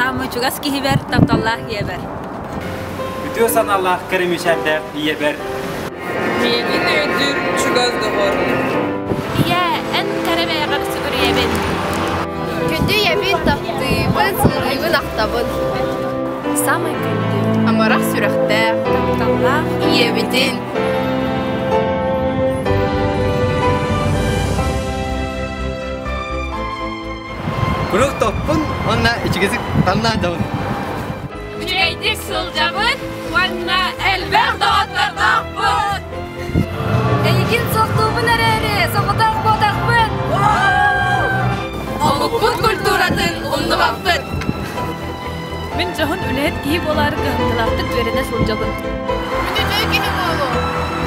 Саамай чугас киһибэр, тапталлаах ийэбэр. Үтүө санаалаах кэрэмичээрдээх ийэбэр. Миигин өйдүүр чугас доҕорум. Ийээ, эн кэрэ бэйэҕэр сүгүрүйэбин. Күндү ийэбин таптыыбын, сыылыыбын, ахтабын. Саамай күндү. Амарах сүрэхтээх, тапталлаах ийэбитин. Куруук топпун уонна ичигэсик таннаадабын. Үчүгэйдик сылдьабыт уонна элбэх доҕоттордоохпут. Эйигин суохтуубун эрээри, соҕотох буотахпын. Омукпут культуратын умнубаппыт. Мин дьоһун үлэһит киһи буолаары кыһамньылаахтык үөрэнэ сылдьабын. Мин үтүө киһи буолуом.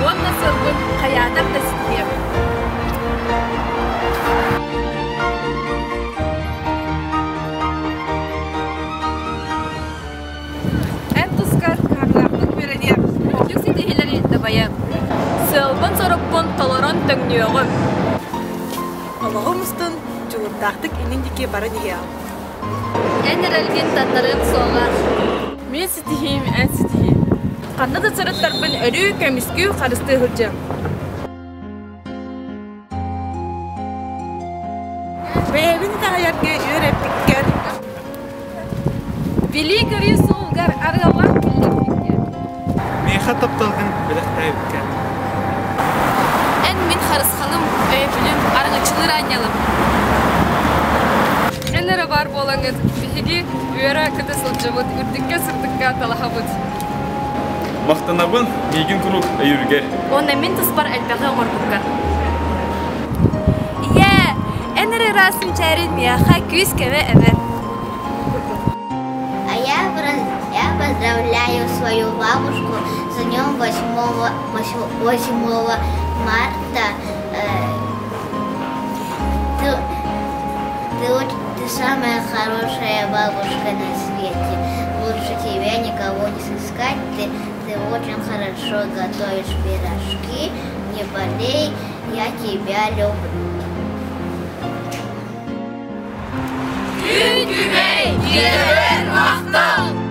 Уонна сылбын хайаатар да ситиһиэм. Эн тускар кыһамньылаахтык үөрэниэм. Үрдүк ситиһиилэри дабайыам. Сыалбын-сорукпун толорон төҥнүөҕүм. Олоҕум устун дьулурдаахтык иннин диэки баран иһиэҕим. Эн эрэлгин таннарыам суоҕа. Мин ситиһиим, эн ситиһиим. Ханна да сырыттарбын өрүү көмүскүү, харыстыы сылдьыам. Бэйэбин итэҕэйэргэ үөрэппиккэр. Билии-көрүү суолугар арыаллаах киллэрбиккэр. Миэхэ тапталгын бэлэхтээбиккэр. Эн мин харысхалым, өйөбүлүм, араҥаччылыыр аанньалым. Эн эрэ баар буолаҥҥыт, биһиги үөрэ-көтө сылдьабыт, үрдүккэ-сырдыкка талаһабыт. Махтанабын миигин куруук өйүүргэр. Уонна мин туспар элбэҕи оҥорбуккар. Ийээ, эн эрэ ыраас мичээрин миэхэ күүс-көмө эбэр. А я, я поздравляю свою бабушку с днем 8, 8 марта. Ты, ты, ты самая хорошая бабушка на свете. Лучше тебя никого не сыскать. Ты, ты очень хорошо готовишь пирожки. Не болей, я тебя люблю. Күн күбэй, ийэбэр махтал!